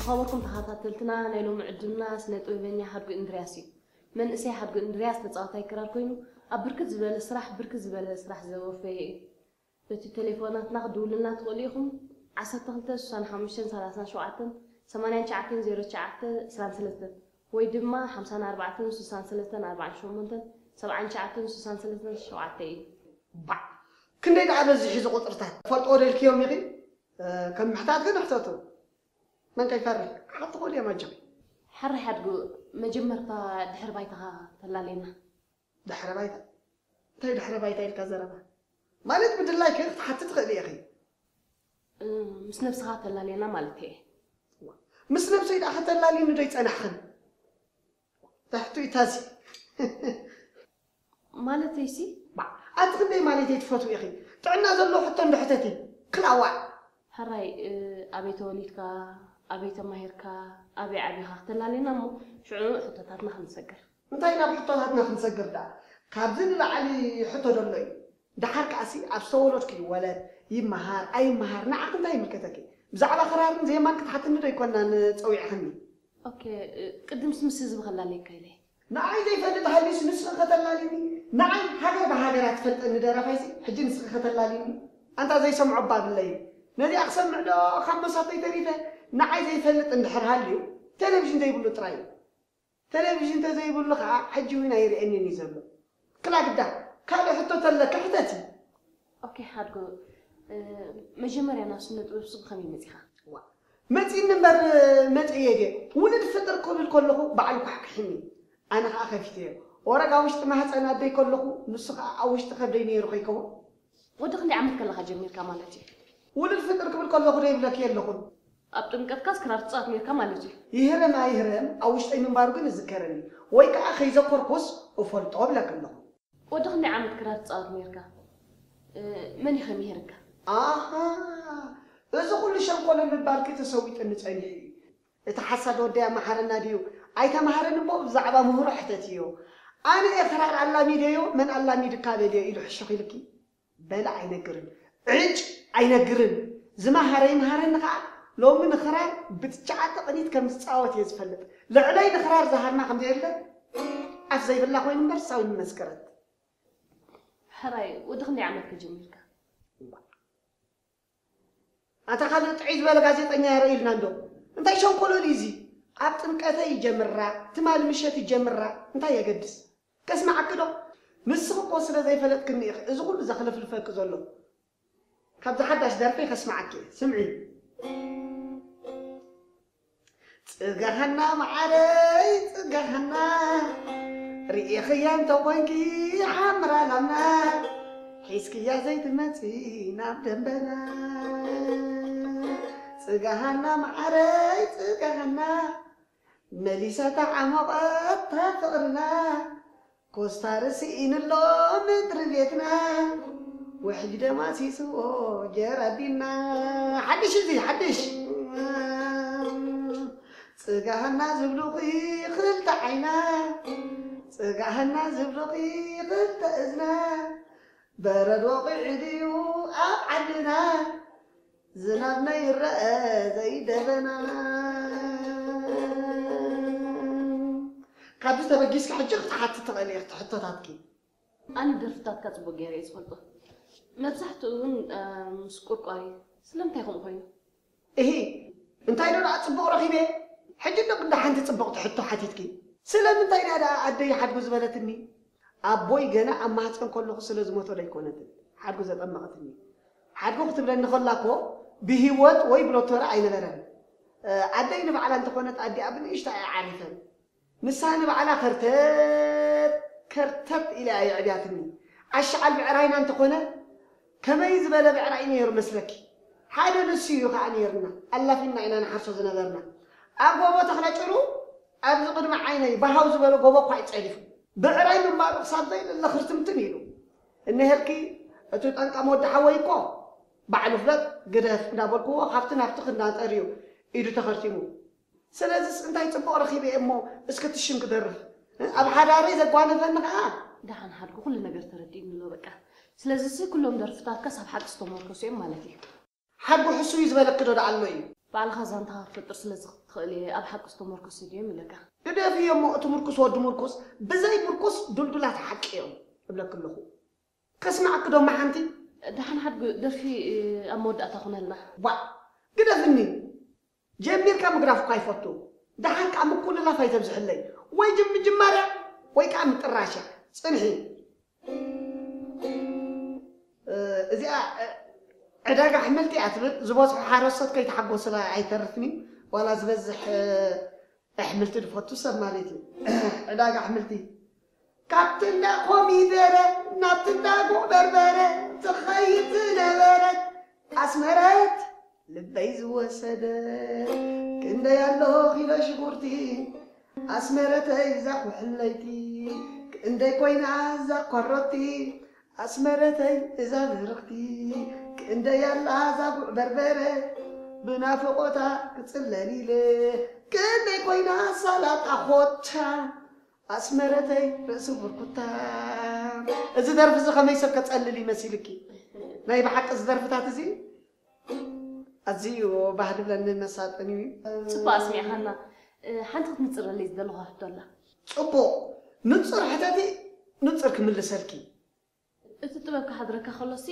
ዝኸበርኩም ተኸታተልትና፣ ናይ ሎሚ ዕዱምና ስነ ጥበበኛ ሓድጉ እንድርያስ እዩ። መንእሰይ ሓድጉ እንድርያስ ተጻዋታይ ክራር ኮይኑ፣ ኣብ ብርክት ዝበለ ስራሕ፣ ብርክት ዝበለ ስራሕ ዘወፈየ እዩ። በቲ ቴሌፎናትና ክትድውሉልና ትኽእሉ ኢኹም። ዓሰርተ ክልተ ስሳን ሓሙሽተን ሰላሳን ሸውዓተን ሰማንያን ትሽዓተን ዜሮ ትሽዓተ ዕስራን ሰለስተን ወይ ድማ ሓምሳን ኣርባዕተን ስሳን ሰለስተን ኣርባዓን ሸሞንተን ሰብዓን ትሽዓተን ስሳን ሰለስተን ሸውዓተ እዩ። ባዕ! ክንደይ ደኣ በዚሑ እዚ ቁጽርታት? ትፈልጥዎ ዶ ኢልክዮም ኢኺ? እ፣ ከም ምሕታት ግን ሕተቱ። መን ከይፈርሕ? ክሓቱ ክእሉ እዮም ኣጆኺ። ሕራይ ሓድጉ፣ መጀመርታ ድሕሪ ባይታኻ ተላልየና። ድሕረ ባይታ? እንታይ ድሕረ ባይታ ኢልካ ዘረባ? ማለት ብድላይኪ ክትሓቲ ትኽእሊ ኢኺ። እ፣ ምስ ነብስኻ ተላልየና ማለት እየ። ምስ ነብሰይ ደኣ ከተላልዩኒ ዶ ይጸናሕኽን? ትሕቱ ኢታሲ። ማለተይሲ? ባ፣ ኣንቲ ክንደይ ማለተይ ትፈትዊ ኢኺ? ጥዕና ዘለዎ ሕቶ እንዶ ሕተቲ። ክላዋዕ። ሕራይ፣ እ፣ ኣበይ ተወሊድካ? ኣበይ ተማሂርካ? ኣበይ ዓቢኻ? ክተላልየና እሞ ሽዑ ሕቶታትና ክንሰግር። እንታይ ናብ ሕቶታትና ክንሰግር ደኣ? ካብዚ ንላዕሊ ሕቶ ዶ ኣሎ እዩ? ደሓር ከኣሲ ኣብ ዝተወለድኩ ይወለድ፣ ይመሃር፣ ኣይመሃር፣ ንዓኺ እንታይ ይምልከተኪ? ብዛዕባ ክራርን ዜማን ክትሓትኒ ዶ ኣይኮናን ጸዊዕኽኒ? ኦኬ፣ እ፣ ቅድምስ ምስ ህዝቢ ከላልየካ ኢለ። ንዓይ ዘይፈልጥ ሃልዩስ ንስኺ ከተላልዩኒ? ንዓይ ሃገር ብሃገራ ትፈልጠኒ ደራፋይሲ ሕጂ ንስኺ ከተላልዩኒ? ኣንታ ዘይሰምዖ እባ ብለይ። ነዚኣ ክሰምዕ ዶ ካብ መሳተይ ተሪፈ? ንዓይ ዘይፈልጥ እንድሕር ሃልዩ ቴሌቪዥን ዘይብሉ ጥራይ እዩ። ቴሌቪዥን እንተዘይብሉ ኸዓ ሕጂ እውን ኣይርእየንን እዩ ዘሎ። ክላ ግዳ ካልእ ሕቶ ተለኪ ሕተቲ። ኦኬ ሓድጎ፣ እ፣ መጀመርያ ናብ ስነ ጥበብ ሱቅ ብኸመይ መጺኻ? ዋ፣ መጺኒ እምበር መጺኤ ድየ? ውሉድ ፍጥር ክብል ከለኹ ባዕሉ ኳሕኩሒኒ። ኣነ ኸዓ ከፊተዮ። ወረግ ኣብ ውሽጢ ማህፀን ኣደይ ከለኹ ንሱ ኸዓ ኣብ ውሽጢ ከብደይ ነይሩ ከይከውን? ወዲ ክንደይ ዓመት ከለኻ ጀሚርካ ማለት እዩ? ውሉድ ፍጥር ክብል ከለኹ ዶ ይብለኪ ኣለኹን? ኣብ ጥምቀትካስ ክራር ትጻወት ነርካ ማለት እዩ? ይህረም ኣይህረም ኣብ ውሽጠይ ምንባሩ ግን እዝከረኒ። ወይ ከኣ ከይዘከርኩስ እፈልጦ እብለኪ ኣለኹ። ወዲ ክንደይ ዓመት ክራር ትጻወት ነርካ? እ፣ መን እዩ ከ ምሂርካ? ኣሃ፣ እዚ ኩሉ ሸንኮለል ምባልኪ ተሰዊጥኒ ጸኒሑ እዩ። እቲ ሓሳድ ወደይ ኣመሓረና ድዩ ኣይተማሃረን እሞ ብዛዕባ ምህሮ ሕተትዮ። ኣነ እየ ክራር ኣላሚደዮ፣ መን ኣላሚድካ በልዮ ኢሉ ሕሹኽ ኢልኪ? በለ ኣይነግርን። ዕጭ! ኣይነግርን። ዝመሃረ ይምሃረኒ ኸዓ ሎሚ ንኽራር ብትሽዓተ ቅኒት ከም ዝጻወት እየ ዝፈልጥ። ልዕለይ ንኽራር ዝሃርማ ከም ዘየለ ኣፍ ዘይብላ ኮይኑ እምበር ሳዊ ምመስከረት። ሕራይ፣ ወዲ ክንደይ ዓመት ከ ጀሚርካ? ኣታ ካልእ ጥዑይ ዝበለ ጋዜጠኛ የርእይልና እንዶ። እንታይ ሸንኮለል እዩ እዚ? ኣብ ጥምቀተይ ይጀምራ፣ ትማሊ ምሸት ይጀምራ፣ እንታይ የገድስ? ከስምዓኪ ዶ? ንስኺ እኮ ስለ ዘይፈለጥክኒ ኢኺ እዚ ኩሉ ዘኽለፍልፈኪ ዘሎ። ካብዛ ሓዳሽ ደርፈይ ከስምዓኪ እየ። ስምዒ። ጽጋሃና መዓረይ ጽጋሃና፣ ርኢኽያ እንተኾንኪ ሓምራ ላምና፣ ሒዝክያ ዘይትመጺ ናብ ደንበና። ጽጋሃና መዓረይ ጽጋሃና፣ መሊሳ ተዓሞቐታ ፍቕርና፣ ኮስታር ስኢንሎ ምድሪ ቤትና፣ ውሕጅ ደማሲስዎ ጀራዲና። ሓድሽ እዚ ሓድሽ። ጽጋሃና ዝብሉኺ ክልተ ዓይና፣ ጽጋሃና ዝብሉኺ ክልተ እዝና፣ በረድ ወቒዑ ድዩ ኣብ ዓድና? ዝናብ ነይረአ ዘይደበና። ካብዚ ተበጊስካ ሕጂ ክትሓቲ ትኽእል ኢኺ ሕቶታትኪ። ኣነ ደርፍታትካ ጽቡቕ ገይረ እየ ዝፈልጦ። መብዛሕትኡ እውን፣ እ፣ ምስ ቁርቋር እዩ። ስለምንታይ ከምኡ ኮይኑ? እሂ፣ እንታይ ዶ ደኣ ጽቡቕ ረኺበ? ሕጂ ዶ ግዳ ሓንቲ ጽቡቕቲ ሕቶ ሓቲትኪ? ስለምንታይ እያ ደኣ ኣደይ ሓድጉ ዝበለትኒ? ኣቦይ ገና ኣብ ማህጸን ከለኹ ስለ ዝሞተ ዶ ኣይኮነትን ሓድጉ ዘጠመቐትኒ? ሓድጉ ክትብለኒ ከላ እኮ ብህይወት ወይ ብሎተሪ ኣይነበረን። እ፣ ኣደይ ንባዕላ እንተኾነት ኣዲኣ ብንእሽታ እያ ዓሪፈን። ንሳ ንባዕላ ከርተት ከርተት ኢላ እያ የዕብያትኒ። ኣሻዓል ብዕራይና እንተኾነ ከመይ ዝበለ ብዕራይ ነይሩ መስለኪ? ሓደ ንሱ እዩ ከኣ ነይርና። ኣላፊና ኢና ንሓርሶ ዝነበርና። ኣብ ጎቦ ተኽለ ጭሩ ኣብዚ ቅድሚ ዓይነይ ብሃው ዝበለ ጎቦ እኳ እዩ ጸዲፉ። ብዕራይ ምንባሩ ክሳብ ዘይልለ ክርትምትም ኢሉ። እነሄልኪ፣ እቲ ጠንቃም ወዲ ሓወይ እኮ ባዕሉ ፍለጥ ግደፍ እንዳበልክዎ ካብቲ ናብቲ ክናጠር እዩ ኢዱ ተኸርቲሙ። ስለዚስ እንታይ ጽቡቕ ረኺበ እየ እሞ እስኪ እቲ ሽም ክደርፍ? ኣብ ሓዳረይ ዘጓነፈኒ ኸኣ። ደሓን ሓድጉ፣ ኩሉ ነገር ተረዲእኒ ኣሎ በቃ። ስለዚሲ ኩሎም ደርፍታትካስ ኣብ ሓቂ ዝተመርኮሱ እዮም ማለት እዩ። ሓድጉ ሕሱይ ዝበለኪ ዶ ደኣ ኣሎ እዩ? ባዕልኻ ዛንታኻ ክትፈጥር ስለ ዝኽእል እየ ኣብ ሓቂ ዝተመርኮሱ ድዮም ኢለካ። ግደፍዮ እሞ እቲ ምርኩስ ወዲ ምርኩስ ብዘይ ምርኩስ ዱልዱላት ሓቂ እዮም እብለኪ ኣለኹ። ከስምዓኪ ዶ እማ ሓንቲ? ደሓን ሓድጉ ደርፊ ኣብ መወዳእታ ኩነልና። ዋ ግደፍኒ። ጀሚርካ ምግዳፍ እኳ ይፈቱ። ደሓን ከኣ ምኩልላፍ ኣይተብዝሕለይ። ወይ ጅም ምጅማር እያ ወይ ከኣ ምጥራሽ እያ። ጽንሒ። እዚኣ ዕዳጋ ኣሕምልቲ እያ ትብል። ዝበጽሑ ሓረስቶት ከይተሓጎሱላ ኣይተርፍን እዩ። ዋላ ዝበዝሕ ኣሕምልቲ ዝፈቱ ሰብ ማለት እዩ። ዕዳጋ ኣሕምልቲ ካብቲ እንዳ ኮሚደረ ናብቲ እንዳ ጉዕ በርበረ ትኸይድ ዝነበረት ኣስመረት ልበይ ዝወሰደ ክንደይ ኣሎ ኪሎ ሽጉርቲ ኣስመረተይ እዛ ኩሕለይቲ ክንደይ ኮይና እዛ ኮረቲ ኣስመረተይ እዛ ብርኽቲ ክንደይ ኣላ እዛ ጉዕ በርበረ ብናፍቖታ ክጽለል ኢለ ክንደይ ኮይና ሳላጣ ኾታ ኣስመረተይ ርእሲ ብርኩታ። እዚ ደርፊ እዚ ከመይ ሰብ ከጸልል ይመሲልኪ? ናይ ብሓቂ እዚ ደርፍታት እዚ ኣዝዩ ባህዲ ብለኒ መሳጥን እዩ። ጽቡቅ ኣስሚዕኻና። ሓንቲ ክትንጽረለይ ዝደለኹ ሕቶ ኣላ። ጽቡቅ ንጹር ሕተቲ ንጹር ክምልሰልኪ። እቲ ጥበብ ክሓድረካ ከሎሲ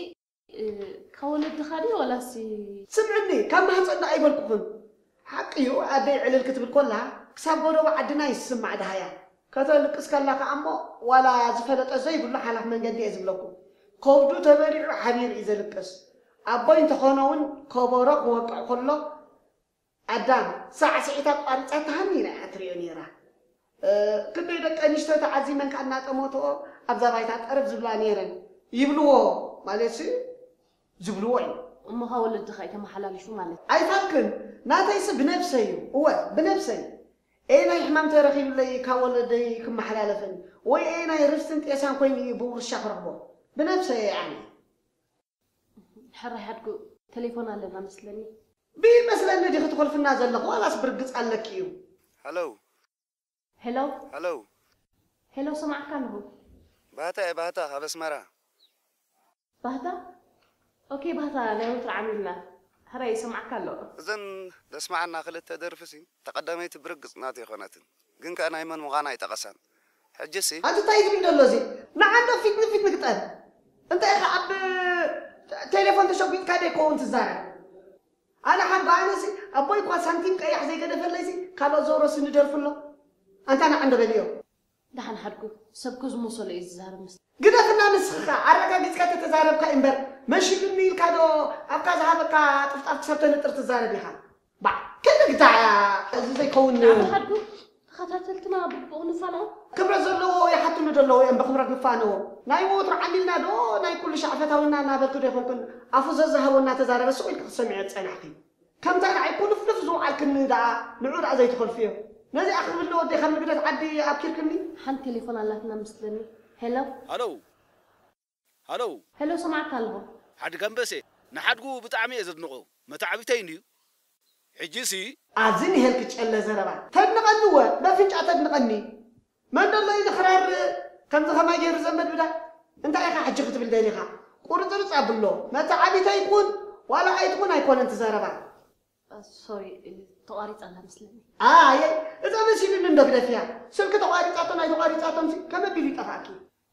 ካብ ወለድኻ ድዩ ወላሲ? ስምዕኒ ካብ ማህጸን ዶ ኣይበልኩኽን? ሓቂ እዩ ኣደይ ዕልል ክትብል ኮላ ክሳብ ጎደቦ ዓድና ይስማዕ ደሃያ። ከተልቅስ ከላ ከኣ እሞ ዋላ ዝፈለጠ ዘይብሉ ሓላፍ መንገዲ እየ ዝብለኩም። ከብዱ ተበሊዑ ሓቢሩ እዩ ዘልቅስ። ኣቦይ እንተኾነ እውን ከበሮ ክወቅዕ ከሎ ኣዳም ሳዕስዒት ኣቋሪጻ ትሃኒ ኢና እያ ትሪኦ ነይራ። ክንደይ ደቂ ኣንስትዮ ተዓዚመን ከኣ እናጠመትኦ ኣብዛ ባይታ ጠረፍ ዝብላ ነይረን ይብልዎ ማለት ሲ ዝብልዎ እዩ። እሞ ካብ ወለድኻ እዩ ተመሓላሊፉ ማለት እዩ። ኣይፋልክን ናተይሲ ብነብሰይ እዩ እወ ብነብሰይ ኤናይ ሕማም ተረኺብለይ ካብ ወለደይ ክመሓላለፍን ወይ ኤናይ ርስትን ጤሳን ኮይኑ እዩ ብውርሻ ክረኽቦ ብነብሰይ እየ ኣነ። ሕራይ ሓድጉ ተሌፎን ኣለና መስለኒ። ብይመስለኒ ዲኺ ትኾልፍና ዘለኺ ዋላስ ብርግጽ ኣለኪ እዩ? ሃሎ። ሄሎ። ሃሎ። ሄሎ ሰማዕካ ኣለኹ። ባህታ እየ ባህታ ካብ ኣስመራ። ባህታ? ኦኬ ባህታ ናይ ወትሩ ዓሚልና። ሕራይ ይሰማዕካ ኣሎ። እዘን ዘስማዓና ክልተ ደርፊሲ ተቐዳመይቲ ብርግጽ ናተይ ኣይኮነትን። ግን ከኣ ናይ መን ምዃና ኣይጠቐሳን። ሕጂሲ ኣቲ እንታይ ዝብል ዘሎ እዚ ንዓንዶ ፊት ንፊት ንግጠም እንታይ ኢኻ ኣብ ቴሌፎን ተሸጒጥካ ዶ ይከውን ትዛረብ ኣነ ሓንጎ ኣነሲ ኣቦይ እኳ ሳንቲም ቀያሕ ዘይገደፈለይሲ ካልኦት ዘውረስኒ ደርፊ ኣሎ ኣንታ ንዓንዶ በልዮ ደሓን ሓድጉ ሰብ እኮ ዝመሰሎ እዩ ዝዛረብ ምስ ግደፍና ንስኻ ኣረጋጊጽካ ተተዛረብካ እምበር መሽሉኒ ኢልካ ዶ ኣብካ ዝሃበካ ጥፍጣፍ ክሰብ ተነጥር ትዛረብ ኢኻ ባዕ ክንዲ ግዳ እዚ ዘይከውን ሓድጉ ተኸታተልትና ብግቡእ ንፋነው ክብረት ዘለዎ ይሓትኑ ደለዎ እዮም ብክብረት ንፋነዎ ናይ ወትሩ ዓሚልና ዶ ናይ ኩሉ ሻዕ ፈታውና እናበልክ ዶ ይኾንክን ኣፉ ዘዝሃቦ እናተዛረበ ስቕ ኢልክ ክትሰምዐ ዝጸናሕኪ ከምታ ንዓይ ኩልፍልፍ ዝውዓልክኒ ደኣ ንዑ ደኣ ዘይትኸልፍዮ ነዚኣ ክብል ንወደይ ካብ ንግደት ዓዲ ኣብኪርክኒ ሓንቲ ቴሌፎን ኣላትና ምስለኒ ሄሎ ሃሎ ሃሎ ሄሎ ሰማዕካ ኣለኹ ሓድግ ኣንበሴ ንሓድጉ ብጣዕሚ እየ ዘድንቆ መታዕቢተይ እንድዩ ሕጂሲ ኣብዚ ንሄልክ ጨለ ዘረባ ተድንቐኒ ወ በፍንጫ ተድንቐኒ መን ደሎ እዩ ንኽራር ከምዚ ኸማይ ገይሩ ዘመድ ብዳ እንታይ ኢኻ ሕጂ ክትብል ደሊኻ ቁርፅርፅ ኣብሎ መታዓቢተይ ኩን ዋላ ኣይትኹን ኣይኮነን ትዘረባ ሶሪ ተቋሪፃ ኣላ መስለኒ ኣየ እዛ መሲሉኒ እንዶ ግደፍያ ስልኪ ተቋሪፃቶ ናይ ተቋሪፃቶም ከመቢሉ ይጠፋእኪ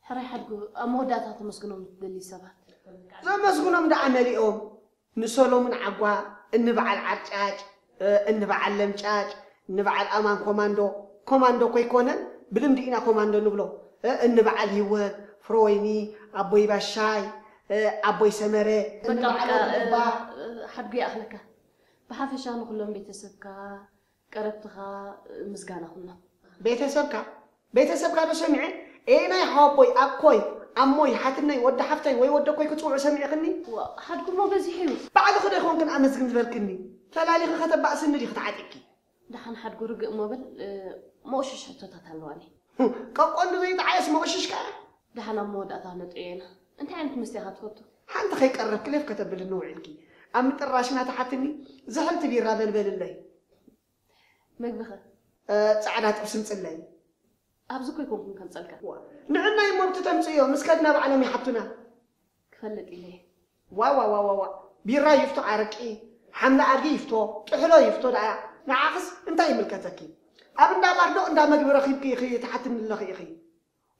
ሕራይ ሓድጉ ኣብ መወዳእታ ተመስግኖም ትደሊ ሰባት ዘመስግኖም ደኣ መሊኦም ንሰሎሙን ዓጓ እንበዓል ዓርጫጭ እንበዓል ለምጫጭ እንበዓል ኣማን ኮማንዶ ኮማንዶ ኮይኮነ ብልምዲ ኢና ኮማንዶ ንብሎ እንበዓል ህይወት ፍረወይኒ ኣቦይ ባሻይ ኣቦይ ሰመረ እንበዓል ኣባ ሓድጉ ይኣኽለካ ብሓፈሻ ንኩሎም ቤተሰብካ ቀረብትኻ ምስጋና ኩሎም ቤተሰብካ ቤተሰብካ ዶ ሰሚዐ ኤናይ ሓወቦይ ኣኮይ ኣሞይ ሓትነይ ወዲ ሓፍተይ ወይ ወደኮይ ክፅውዑ ሰሚዕክኒ ሓድጉሞ በዚሑ እዩ ባዕልኺ ዶ ይኾንክን ኣመስግን ዝበልክኒ ፈላሊኺ ከተባእስኒ ዲኺ ተዓጢቅኪ ደሓን ሓድጉ ርግእ ሞ በል መቑሽሽ ሕቶታት ኣለዋኒ ቀቆንዲ ዘይጠዓየስ መቑሽሽ ከኣ ደሓን ኣብ መወዳእታ ነጥዮ ኢና እንታይ ዓይነት መስተ ኢኻ ትፈቱ ሓንቲ ከይቀረብኪ ሌፍ ከተብልኒ ውዒልኪ ኣብ ምጥራሽ እናተሓትኒ ዝሕልቲ ቢራ በልበልለይ መግብኸ ፃዕዳ ጥብሲ ምፅለይ ኣብዚ እኮ ኣይኮንኩን ከምፀልካ ንዕና እሞ ብቲ ተምፅእዮ ምስ ከድና ባዕሎም ይሓቱና ክፈልጥ ኢለ ዋዋዋዋዋ ቢራ ይፍቶ ዓረቂ ሓምሊ ኣድጊ ይፍቶ፣ ጥሕሎ ይፍቶ ደኣ ንዓኽስ እንታይ ይምልከተኪ? ኣብ እንዳ ባርዶ እንዳ መግቢ ረኺብኪ ኢኺ ትሓትኒ ኣለኺ ኢኺ።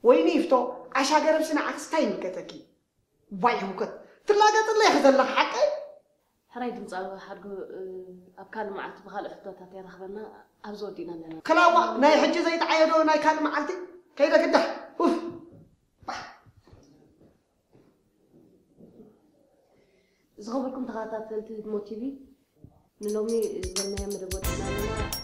ወይኒ ይፍቶ፣ ዓሻ ገረብሲ ንዓኽስ እንታይ ይምልከተኪ? ዋይ ህውከት፣ ትላገጽለይ ኢኺ ዘለኺ ሓቀይ? ሕራይ ድምጻዊ ሓድጉ፣ እ፣ ኣብ ካልእ መዓልቲ ብኻልእ ሕቶታት የራኽበና፣ ኣብዚ ወዲእና ኣለና። ከላዋ ናይ ሕጂ ዘይጠዓየዶ ናይ ካልእ መዓልቲ ከይደ ግዳሕ። ኡፍ። ዝኸበርኩም ተኸታተልቲ ህድሞ ቲቪ፣ ንሎሚ ዝበልናዮ መደብ ወዲእና ኣለና።